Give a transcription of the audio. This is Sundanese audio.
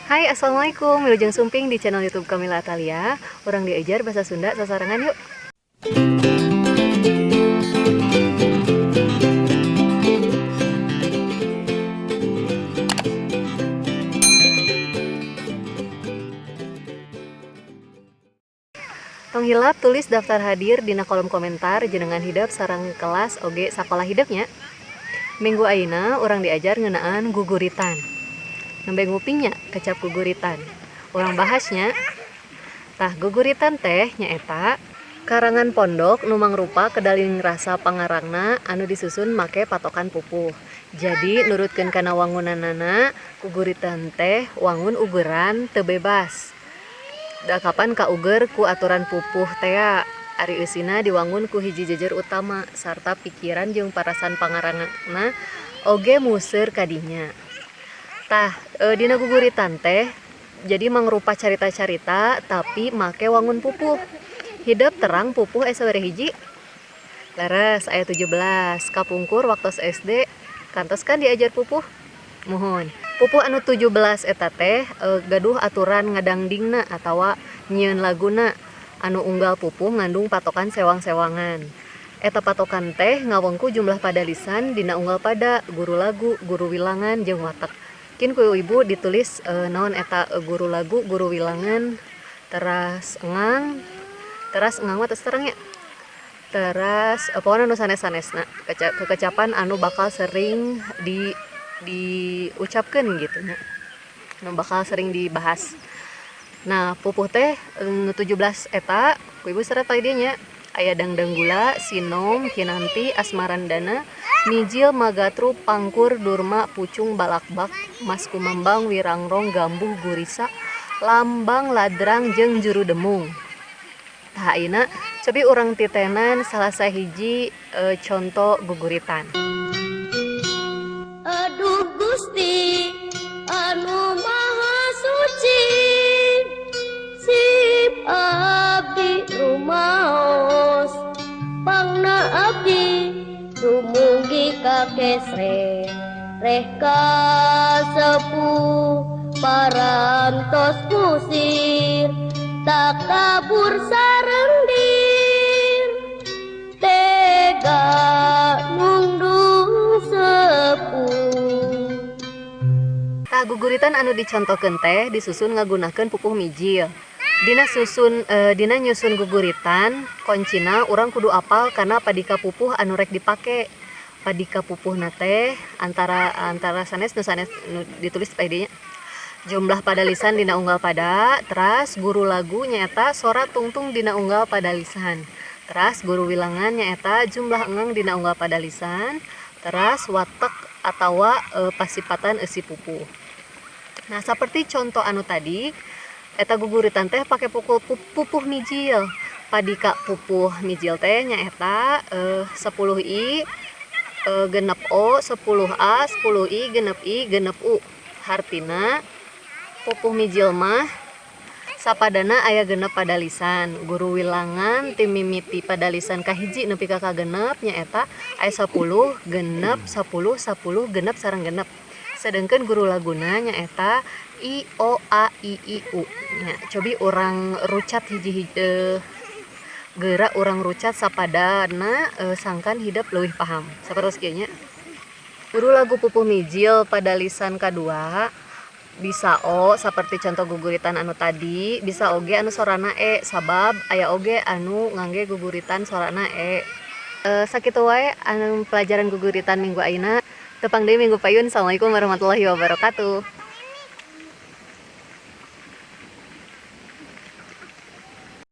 Hai, assalamualaikum. Wilujeng sumping di channel YouTube Kamila Atalia. Urang diajar bahasa Sunda sasarengan yuk. Tong hilap tulis daftar hadir dina kolom komentar jenengan hidep sareng kelas oge sakola hidep nya. Minggu ayeuna urang diajar ngeunaan guguritan. Nembe nguping nya kecap guguritan. Urang bahas nya. Tah, guguritan teh nyaeta karangan pondok nu mangrupa kedaling rasa pangarangna anu disusun make patokan pupuh. Jadi nurutkeun kana wangunanana, guguritan teh wangun ugeran teu bebas. Da kapan kauger ku aturan pupuh tea, ari eusina diwangun ku hiji jejer utama sarta pikiran jeung parasan pangarangna oge museur kadinya. Tah, dina guguritan teh jadi mangrupa carita-carita tapi make wangun pupuh. Hidep terang pupuh aya sabaraha hiji? Leres, aya 17. Kapungkur waktos SD kantos kan diajar pupuh? Muhun. Pupuh anu 17 eta teh gaduh aturan ngadangdingna atawa nyieun laguna anu unggal pupuh ngandung patokan sewang-sewangan. Eta patokan teh ngawengku jumlah padalisan dina unggal pada, guru lagu, guru wilangan jeung watek. Kin ku ibu ditulis naon eta guru lagu, guru wilangan, teras engang mah tos terang nya. Teras pokona nu sanes-sanesna, kekecapan anu bakal sering diucapkeun gitu nya. Nu bakal sering dibahas. Nah, pupuh teh nu 17 eta ku ibu serat pa dieu nya. Aya dangdang gula, sinom, kinanti, asmarandana, mijil, magatru, pangkur, durma, pucung, balakbak, mas kumambang, wirangrong, gambuh, gurisa, lambang, ladrang jeung juru demung. Tah, ayeuna cobi urang titenan salah sahiji conto guguritan. Aduh Gusti anu maha suci, sip abdi rumaos pangna abdi dumugi ka kesre reh kasepuh parantos kusir takabur sareng dir tega nundung sepuh. Tah, guguritan anu dicontohkeun teh disusun ngagunakeun pupuh mijil. Dina nyusun guguritan koncina urang kudu apal kana padika pupuh anu rek dipake. Padika pupuhna teh antara sanes nu sanes nu ditulis pa dieu nya. Jumlah padalisan dina unggal pada, teras guru lagu nyaeta sora tungtung dina unggal padalisan. Teras guru wilangan nyaeta jumlah engang dina unggal padalisan, teras watek atawa pasipatan eusi pupuh. Nah, seperti contoh anu tadi, eta guguritan teh pake pupuh mijil. Padika pupuh mijil teh nyaeta 10 i, genep o, 10 a, 10 i, genep i, genep u. Hartina pupuh mijil mah sapadana aya genep padalisan. Guru wilangan ti mimiti padalisan kahiji nepi ka kagenep nyaeta aya 10, genep, 10, 10, genep sareng genep. Sedengkeun guru laguna nyaeta i, o, a, i, i, u. Nya, cobi urang rucat hiji-hiji, geura urang rucat sapadana sangkan hidep leuwih paham. Sapertos kieu nya. Guru lagu pupuh mijil padalisan kadua bisa o seperti contoh guguritan anu tadi, bisa oge anu sorana e sabab aya oge anu ngangge guguritan sorana e. Sakitu wae anu pelajaran guguritan minggu ayeuna. Tepang deui minggu payun. Assalamualaikum warahmatullahi wabarakatuh.